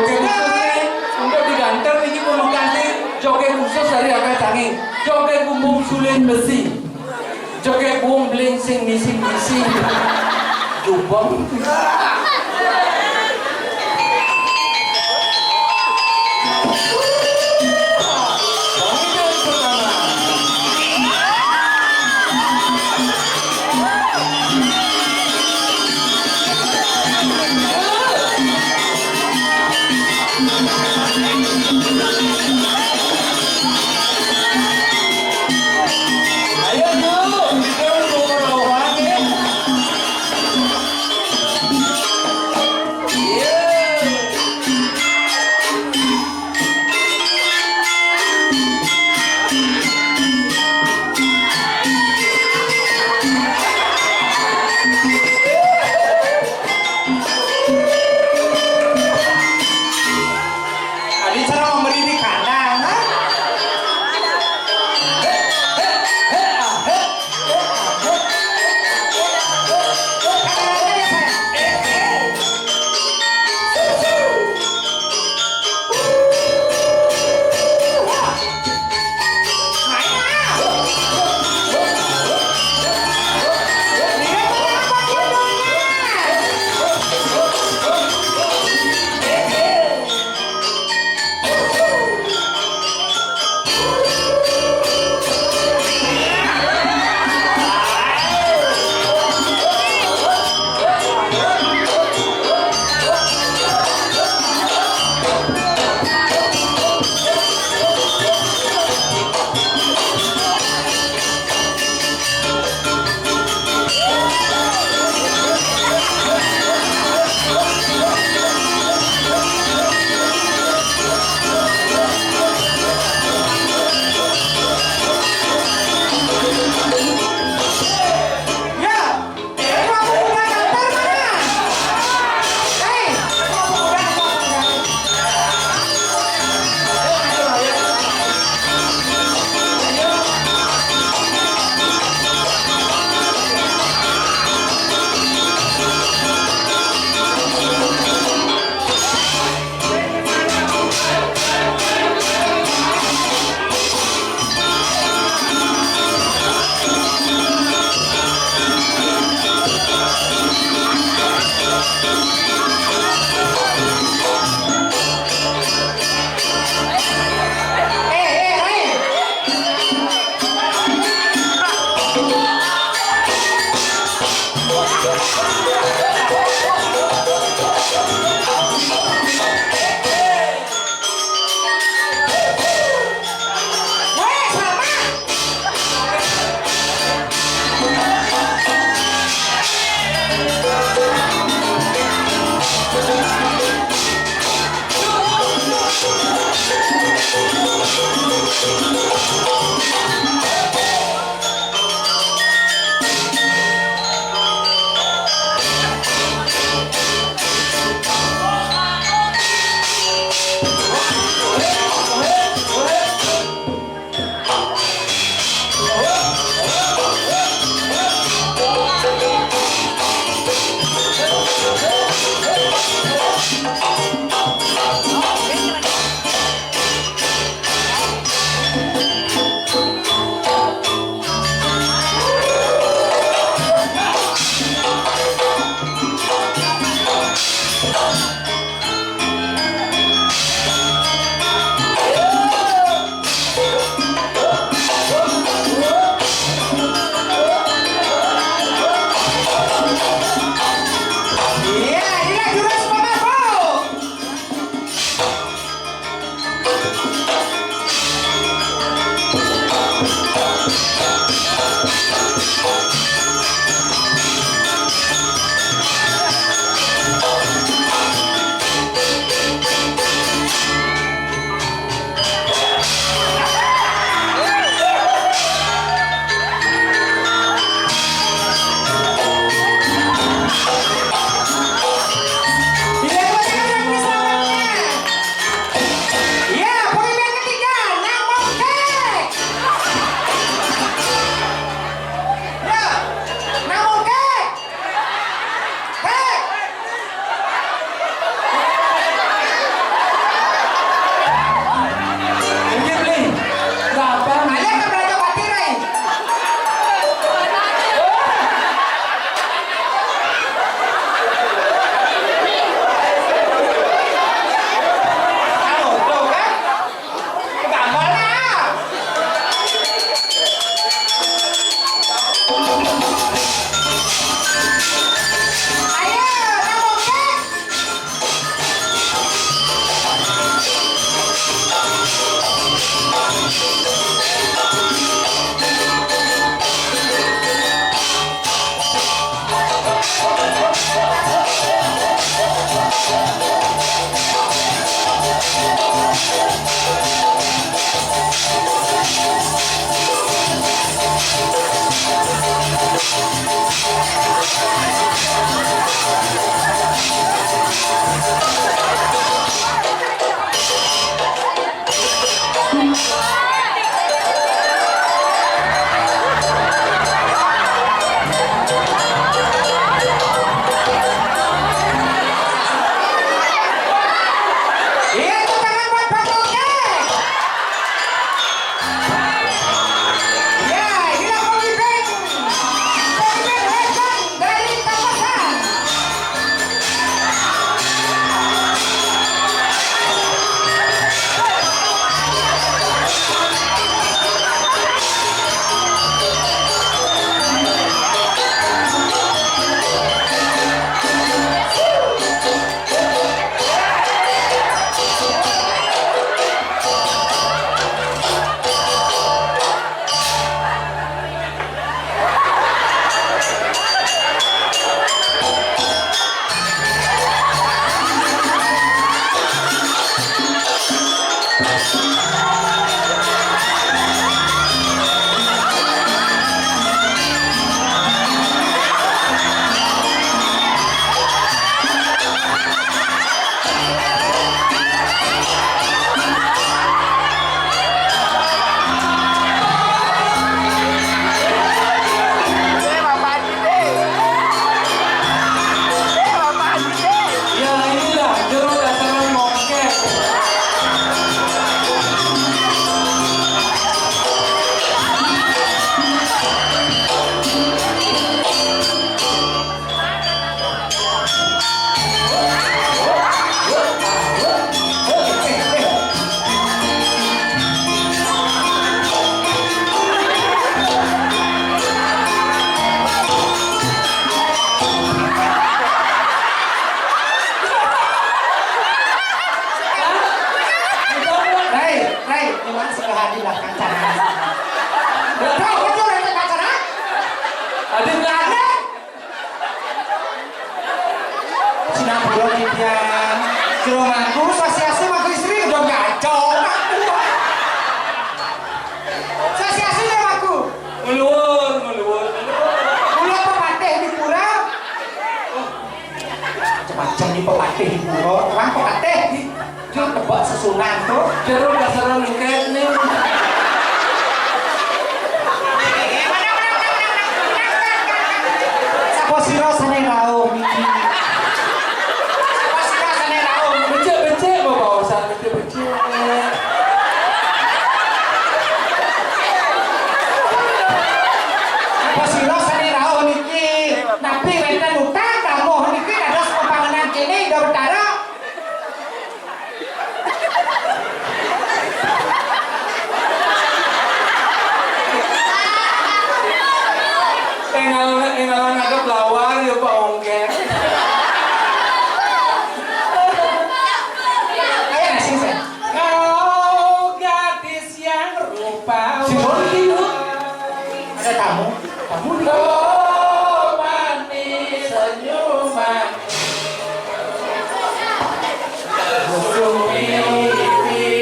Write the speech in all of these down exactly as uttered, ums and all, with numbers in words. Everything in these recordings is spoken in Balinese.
Joget khusus nih, untuk di Banten niki pamekasé joget khusus dari Akeh Tangi. Joget bumbung sulin besi. Joget bumbung bling sing misi-misi. Jubeng. Sinapura titian. Jero mangku, sasiasi mangku istri udah gacor. Sasiasi jero mangku. Ngluwur, ngluwur, ngluwur. Kula pepatih di pura. Macam-macam nih pepatih di pura. Orang pepatih di, di tebak sesunan tuh. Jero dasar lengket nih. Sapa sira sane rauh niki? Sapa sira sane rauh? Becik-becik, Bapak Ustaz, becik-becik. Sapa sira sane rauh niki? Napi wenten utang tamuh niki dados pepangenan kene Ida Betara? Engal, engal ngadep lawar ya Pak Ongkek. Ayo, sing, sing. Kau gadis yang rupa. Sing, sing. Ada tamu. Kamu di, oh, manis senyuman. Busung pipi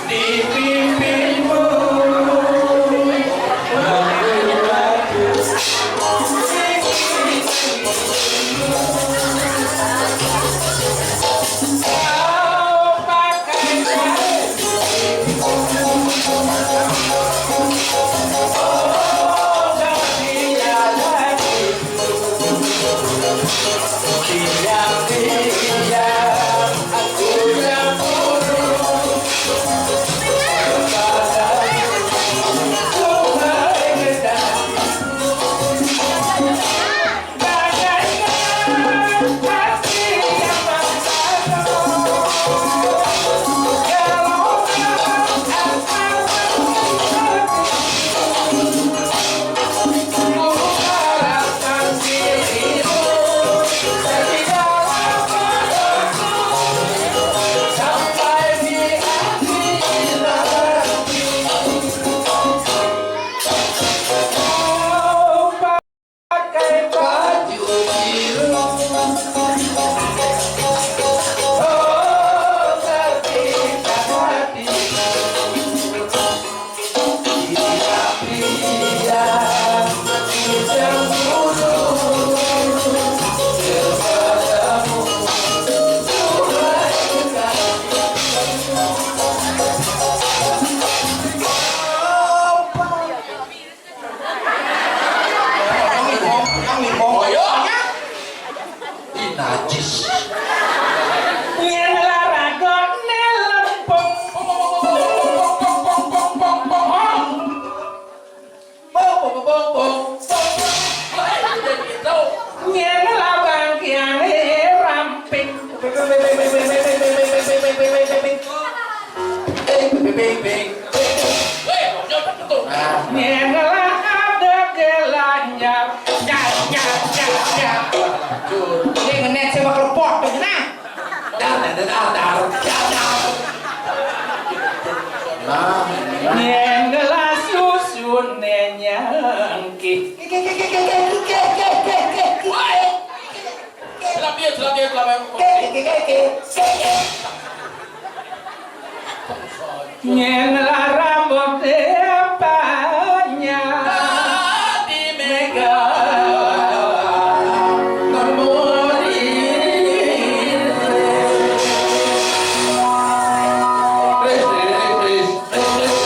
di pipimu. Yang ngomong, yang ngomong. Oh, iya. Ih, najis. Yen laragone lempung. Bong, bong, bong, bong, bong, bong. Bong, bong, bong, bong, bong. Wah, jadi gitu. Yen labang kiane ramping. Yen lah ada gelanyar, nyar, nyar, nyar, nyar. Ini ngenet sama klepot tuh, nah. Dar, dar, dar, dar, dar, dar. Nah. Yen lah susune nyangkih. Woi. Selapia, selapia, selapia. Yen lah rambut panjang. Dadi mega. Please, please, please, please.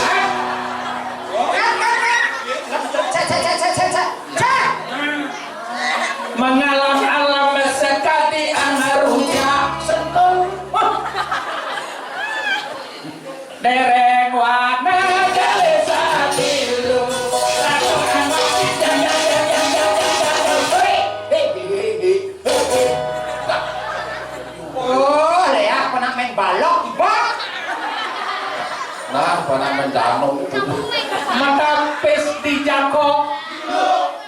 Cek, cek, cek, cek, cek, cek. Mengalam-alam sekali anak rujak seneng. Dereng wana jale satilu. Satu anak jajal, jajal, jajal, jajal. Hei, hei, hei, hei, hei. Oh, le, apa nak main balok, Iba? Nah, apa nak main danau, bodoh. Mata pis di jako.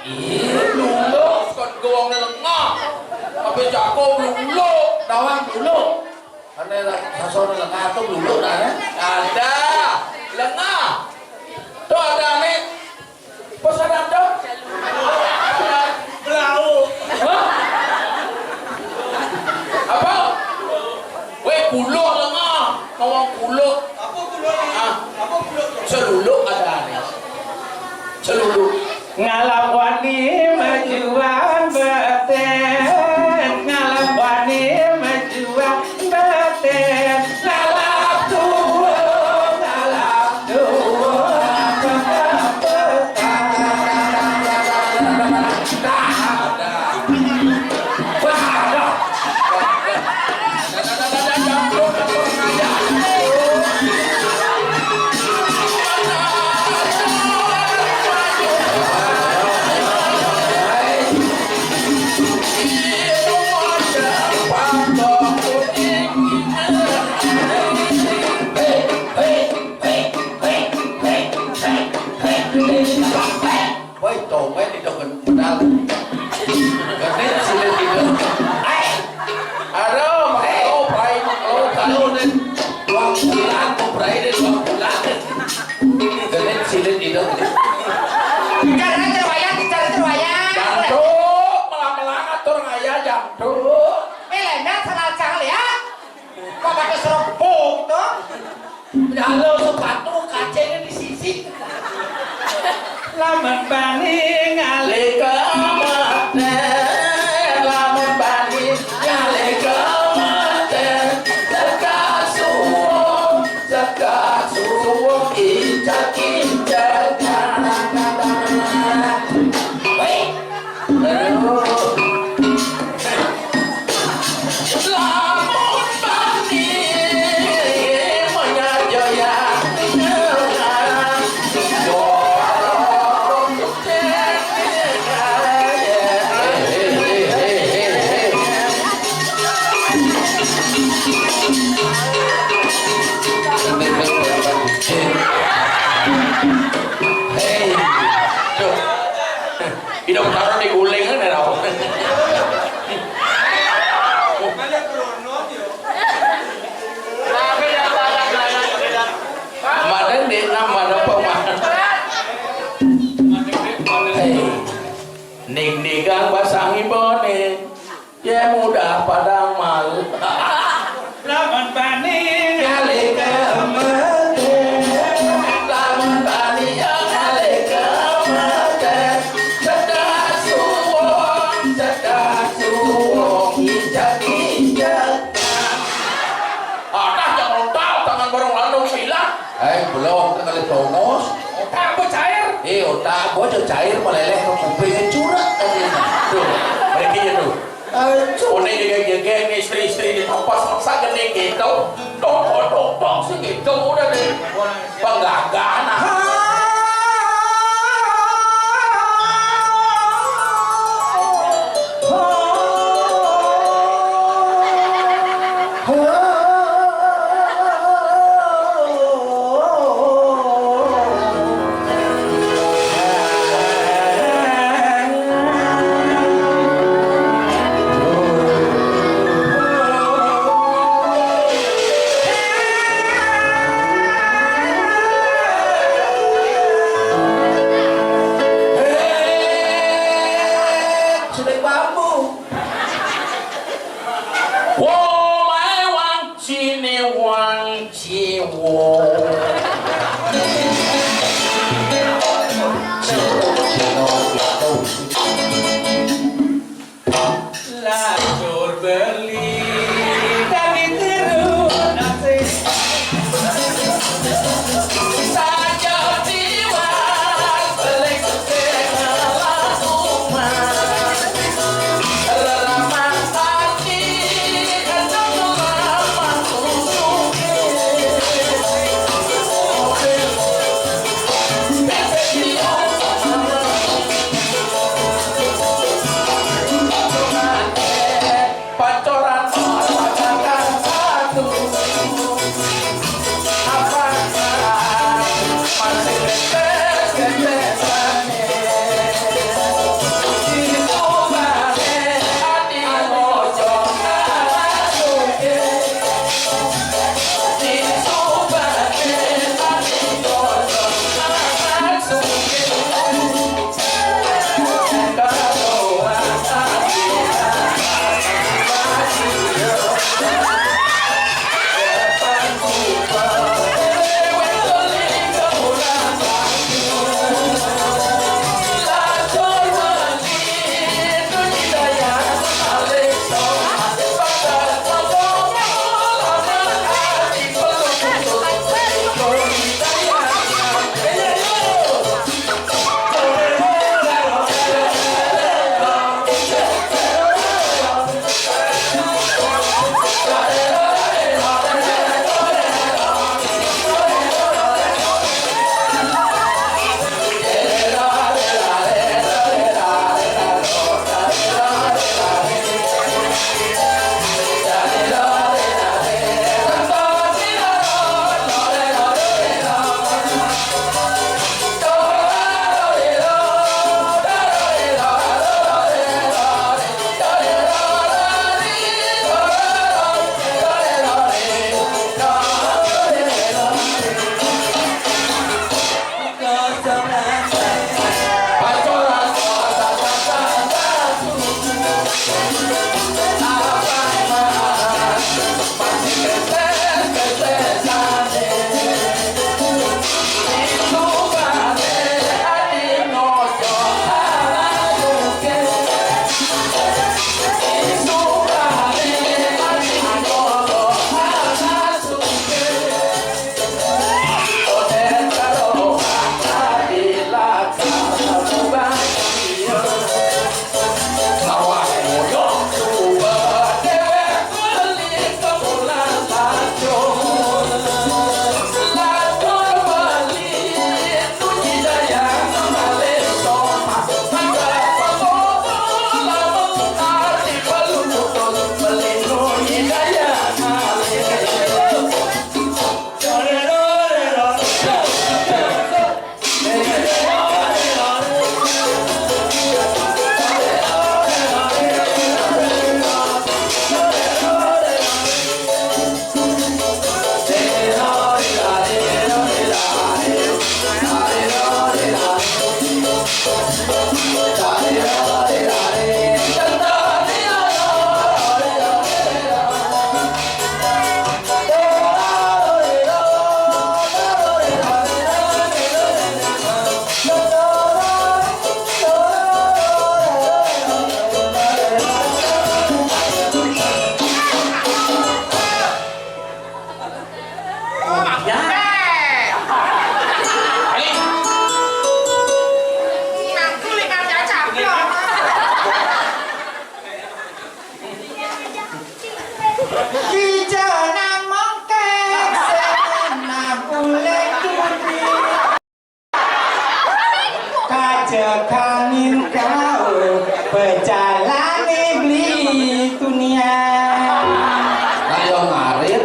Ih, lulus, kan gawang lengah. Tapi jako lulus. Tawang lulus. Ane lah, sasone lengah tuh lulus, nah, eh. Ada. Lengah. Tuh ada, nih. Pesan ada? Belau. Hah? Kuluk lenga, ngomong kuluk. Apa kuluk ni? Ah. Apa kuluk tu? Celuluk ada ni. Celuluk. Ngalap wani majuan beten, ngalap wani majuan beten, ngalap tuwuh, ngalap tuwuh. Woi, tumben itu kan pedal. Genit silit itu. Hai. Aduh, maklo, prai maklo, kalau nih. Dua bulan, mau prai deh, dua bulan. Genit silit itu. Bicara cerwayang, bicara cerwayang. Jantung, melang-melang atur ngaya jantung. Eh, lendang salah cang lihat. Kok pakai serobong tuh? Halo sepatu kacanya di sisi. Lamun bani ngalih ka meten, lamun bani ngalih ka meten, sekat suwung, sekat suwung, injak-injak. Wih. Hei, tuh. Idup taruh di guling kan ada. Madan di enam, madan pemain. Hei, ning nigang basang ibone. Ya mudah padang mal. Lamun bani ngalih ka meten, lamun bani ngalih ka meten, sekat suwung, sekat suwung, injak-injak. Adah jangan lontar tangan bareng lanung silang. Eh, belum, kita kali tongus. Otak apa cair? Eh, otak apa aja cair, meleleh ke kuping, curang tadi. Tuh, mereka tuh. Aduh. Udah jegeg-jegeg nih, istri-istri di tempat maksa gede gitu. Tok, tok, tok, tok, sih gitu udah deh. Penggagahan. Sudah bambu. Wo, mae wang cine wang ciwo. Lacur beli dari tiru nasi. Saja diwak beli sesena lakuman. Reraman hati. Ijo nang mongkek, sing nang uleng tuni. Kajeganing kau, pejalane beli tunian. Ayo ngarit.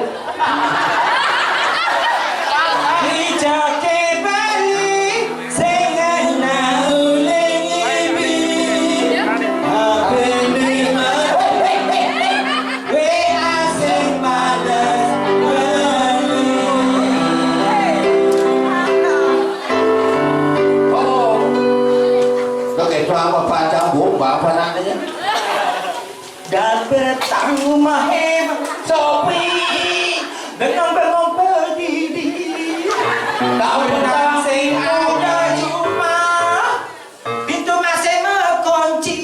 Ijo ke bali, sing nang uleng ibi. Apa ni? W A sing bales beli. Oh, udah kayak drama Padang Bomba apa namanya? Dan petang rumah hebat sopi, bengong-bengong pedidi. Kau petang sing ada cuma pintu masih mengunci,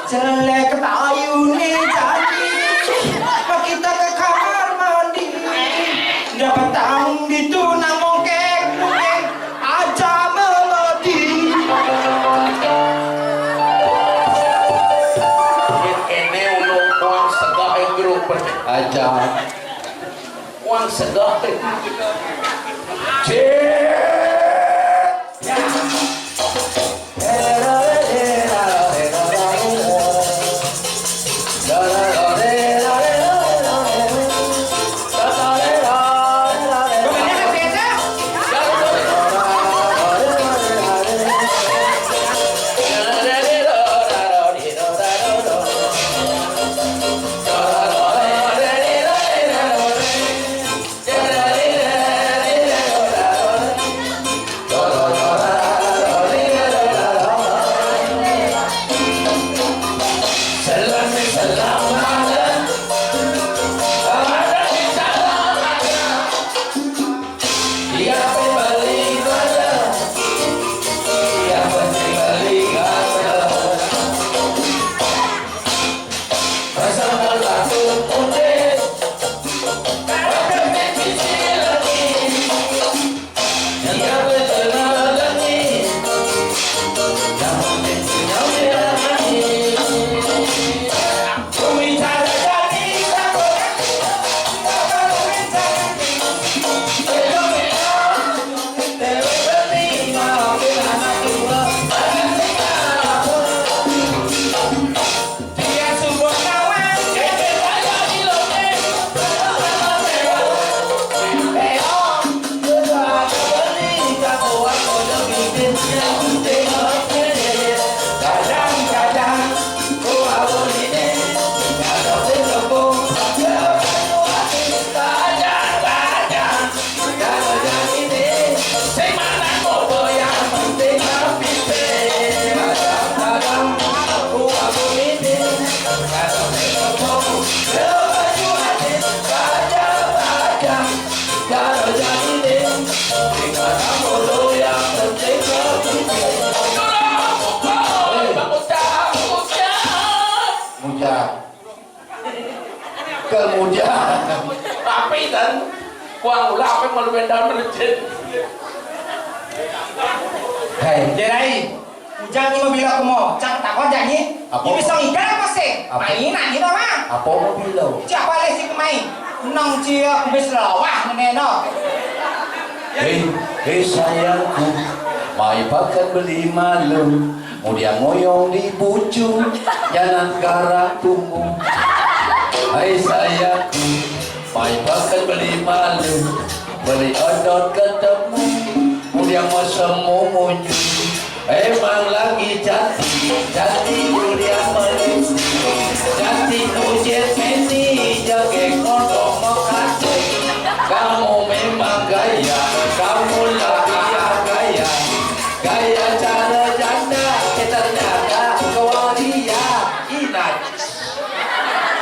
jelek bayune janji. Pas kita ke kamar mandi, dapat tamu itu namung kek mungkin aja melodi. Ini ulung uang segah yang grup aja. Uang segah. Cek. Mujak. Kemudian. Tapi kan, uang ulah apa mau lu benda merjin? Hei, Jerai. Ujang ni mabila kumo, cang takon jani. Apa? Ibi song ikan apa sih? Apa? Main aja dong, ha? Apa mabila? Siapa leh si pemain? Nang cia kumis lawah meneno. Hei, hei sayangku, mai pakan beli malu, mudiang ngoyong di bucu, jangan garang tumbuh. Hai sayangku, mai pakan beli malu, beli odot ketemu, mudiang masemu munyu. Emang lagi cantik, cantik Julia Manis, cantik Ujet Meni, jaget kodok mokase. Kamu memang gaya, kamu lah anak gaya. Gaya cara janda, eh, ternyata kewaria. Inat.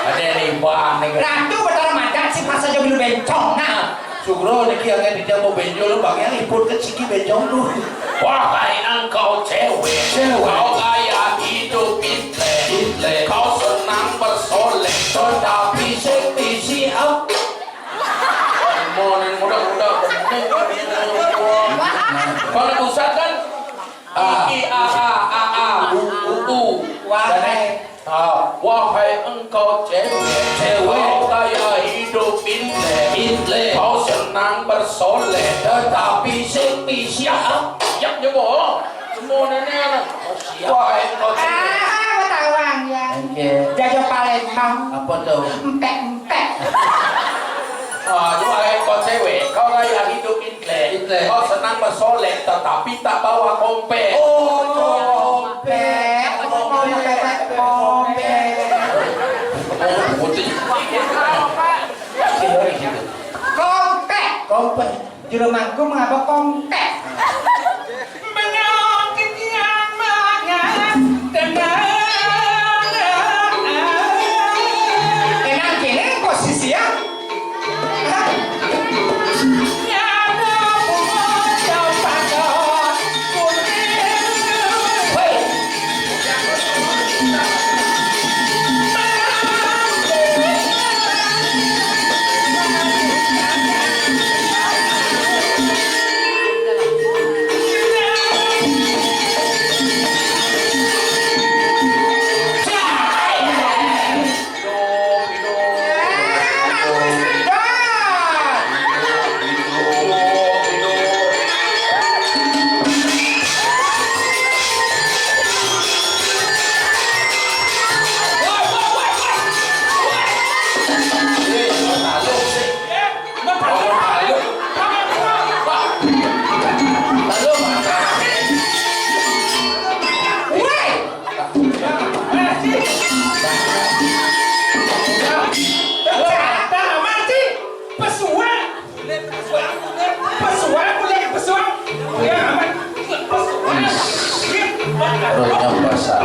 Ada ribah nih. Ratu Betara Madan si pas aja belum bencong. Nah. Sugro niki angin di jambu benjol, Bang, yang iput ke ciki benjong tu. Wahai engkau cewek, cewek, kau gaya hidup Hitler, Hitler, kau senang bersolek, tetapi sing bisi up. Mau yang muda-muda, bening. Kalau pusat kan, A. I, I, A, A, A, A, U, U, U. Wahai. Ah, wahai engkau cewek, cewek, kau gaya Nang bersolek, tetapi sing misiak, ah, siap nyoba. Semua nenek anak. Oh, siap. Wah, engko. Ah, ketahuan ya. Nggih. Jajo Palembang. Apa tuh? Empek-empek. Ah, lu ae kok cewek, kau gaya hidup intelek. Intelek. Kau senang bersolek, tetapi tak bawa kompek. Oh, kompek. Kompek, kompek, kompek. Oh, putih. Kompek. Kompek. Jero mangku mengapa kompek? Enak gini posisi ya. Hah? Woi. Pesuwak. Pesuwak, pesuwak, kulit pesuwak. Ya, aman. Pesuwak. Rohnya basah.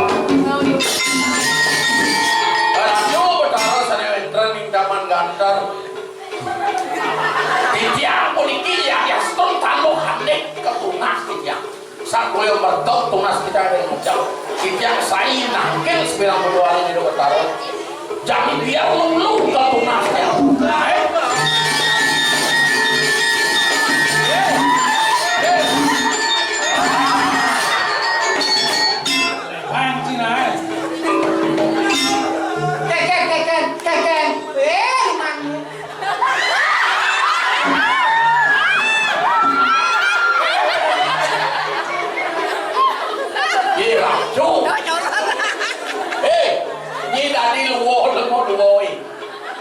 Aduh, Betara sane wénten ning Taman Gantar. Titiang puniki ya, ya, setun taluh adik ketunas titiang. Sakuya mertep tunas kita ada yang ngejak. Titiang sai nangkil sembilan puluh hari di Betara. Jadi biar lulu ke tunasnya. Nah, eh. Bang Cina, eh. Keken, keken, keken. Eh, rumahmu. Ye, Raju. Hei, nyi dadi luwuh, lemu luwuh, eh.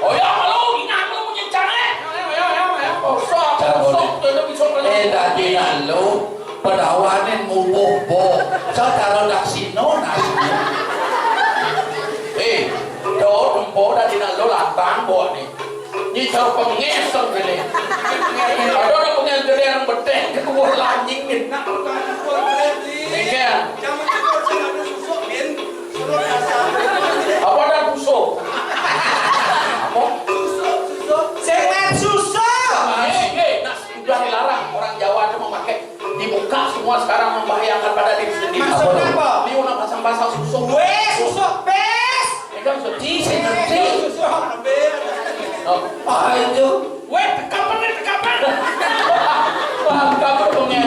Oh ya, malu, ingat lu punya cangkir. Ayo, ayo, ayo, ayo. Oh, sok, sok, sok, sok, sok. Eh, dadi lalu, pedawanin mubuh, bo. Secara daksina, nasi. Eh, do, tempo dadi lalu lantang, bo, nih. Nyi cara pengeseng kene. Ada orang pengen gede yang beteng, keluar lanying, nih. Iya. Apa ada susuk? Apa? Sing nang susuk. Eh, eh, nah, sudah dilarang orang Jawa itu memakai. Dibuka semua sekarang membahayakan pada diri sendiri. Maksudnya apa? Liu nak pasang-pasang susuk. Weh, susuk pes. Pegang sedih, sedih. Oh. Ah, itu. Weh, tekapan nih, tekapan. Wah, kabur dong ya.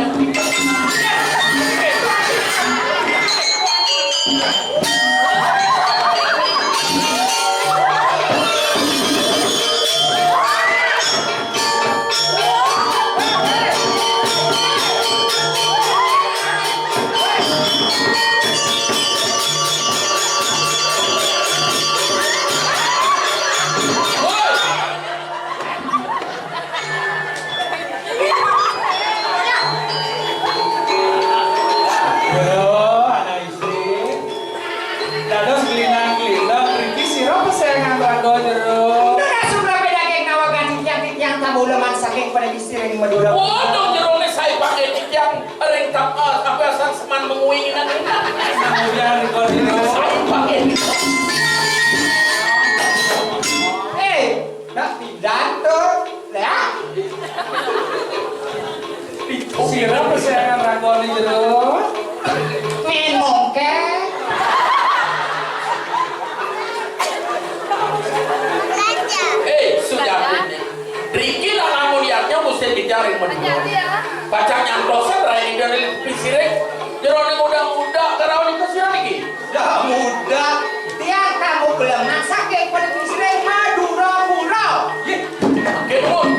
Jero, anak istri. Dados glinang-glinang, mriki sira pesengan raga jero. Nggih, Ratu Prabu daging nawagan titiang-titiang tamu leman saking Padang Istri ring Madura. Waduh, jerone sae pakai titiang ring tap-, eh, apa asal seman menguing nang. Kemudian, sae pakai. Eh, Nak pidan to, lah. Sira pesengan ragane jero. Min mongke. Eh, Sujati. Riki nak lamun yatnya mesti dicari menurut. Baca nyantosan rai dari pisirik. Jerone muda-muda karawan itu sira niki. Dah muda, tiang tamu gelem masak ke pada sisine Madura Pura. Nggih. Nggih, nuwun.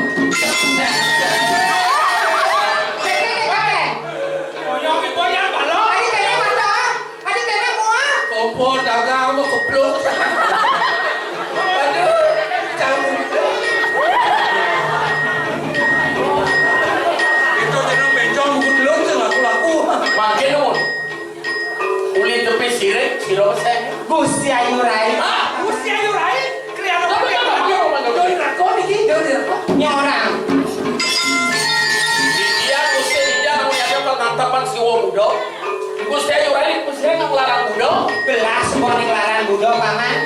Larang Buda. Belas kok ning larang Buda, Paman.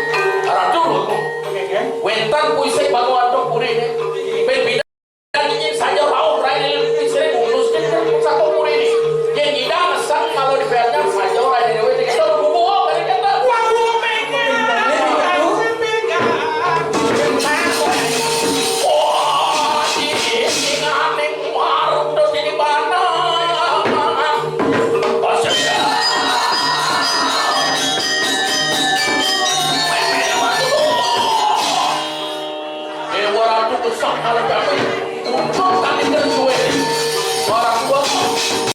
Ratu, wénten puisi Bhagawanta purine. Ping bidang ingin saja rauh raine lili sire bulus saka purine. Yen nyidang sang malu dipernya saja raine dewe. Kita buku apa nih, kata? Wah, buku pengen. Wah, ini nganing warung tuh jadi mana? Dewa Ratu kesang kalau jatuh. Untuk kami tersuwe. Orang tua.